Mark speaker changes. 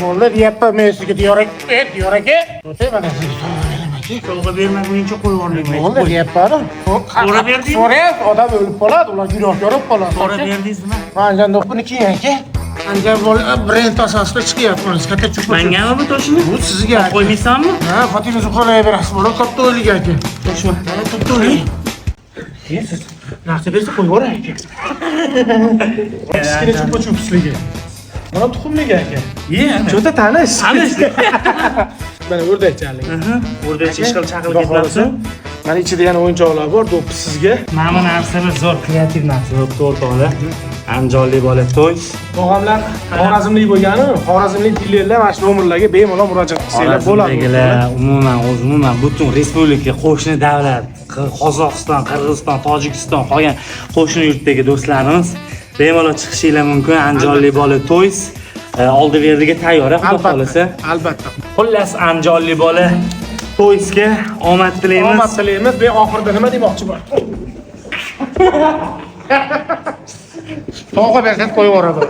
Speaker 1: Bo'ldi deyapman men sizga, Diyor aka. Diyor aka. To'xtang, mana sizga sovg'a beraman aka.
Speaker 2: Sovg'a bermaguningcha qo'yib yubormayman.
Speaker 1: Bo'ldi deyapman.
Speaker 2: So'rab berdingmi?
Speaker 1: So'rayapsiz, odam o'lib qoladi, ular gunohkor bo'lib qoladi.
Speaker 2: So'rab berdingizmi?
Speaker 1: Andijonda buni kiying aka. Andijon bola brend asosida chiqyapti. Mana katta chupa.
Speaker 2: Mangami bu toshni?
Speaker 1: Bu sizga aka.
Speaker 2: Qo'ymaysanmi?
Speaker 1: Ha, Fotima Zuhraga berasiz. Bola katta o'ylik aka.
Speaker 2: Toshma.
Speaker 1: Ha, katta o'ylik. Siz narsa bersa qo'yib yuboring aka.
Speaker 3: Kichkina chupa chupsligi. Mana tuxumligi aka.
Speaker 2: Ye.
Speaker 3: Cho'ta tanish.
Speaker 2: Tanish.
Speaker 3: Mana o'rdakchalik.
Speaker 2: O'rdakcha ish qilib chaqilib
Speaker 3: Xudo xohlasa.
Speaker 2: ketmabdi.
Speaker 3: Mana ichida yana o'yinchoqlar bor, do'ppi sizga.
Speaker 2: Mana bu narsalar zo'r, kreativ narsa bo'libdi o'rtoqlar. Andijonlik bola to'y.
Speaker 3: Tog'amlar Xorazmlik bo'lgani, Xorazmlik dilerlar mana shu nomerlarga bemalol murojaat qilsanglar bo'ladi.
Speaker 2: Xorazmdagilar, umuman o'zi umuman butun respublika, qo'shni davlat, Qozog'iston, Qirg'iziston, Tojikiston, qolgan qo'shni yurtdagi do'stlarimiz bemalol chiqishinglar mumkin. Andijonlik bola to'y oldi berdiga tayyor, xudo
Speaker 3: Albatta.
Speaker 2: xohlasa.
Speaker 3: Albatta.
Speaker 2: Xullas, Andijonlik bola to'ysga omad tilaymiz.
Speaker 3: Omad tilaymiz. Men oxirida nima demoqchi bor?
Speaker 1: Sovg'a bersangiz qo'yib yuboradi.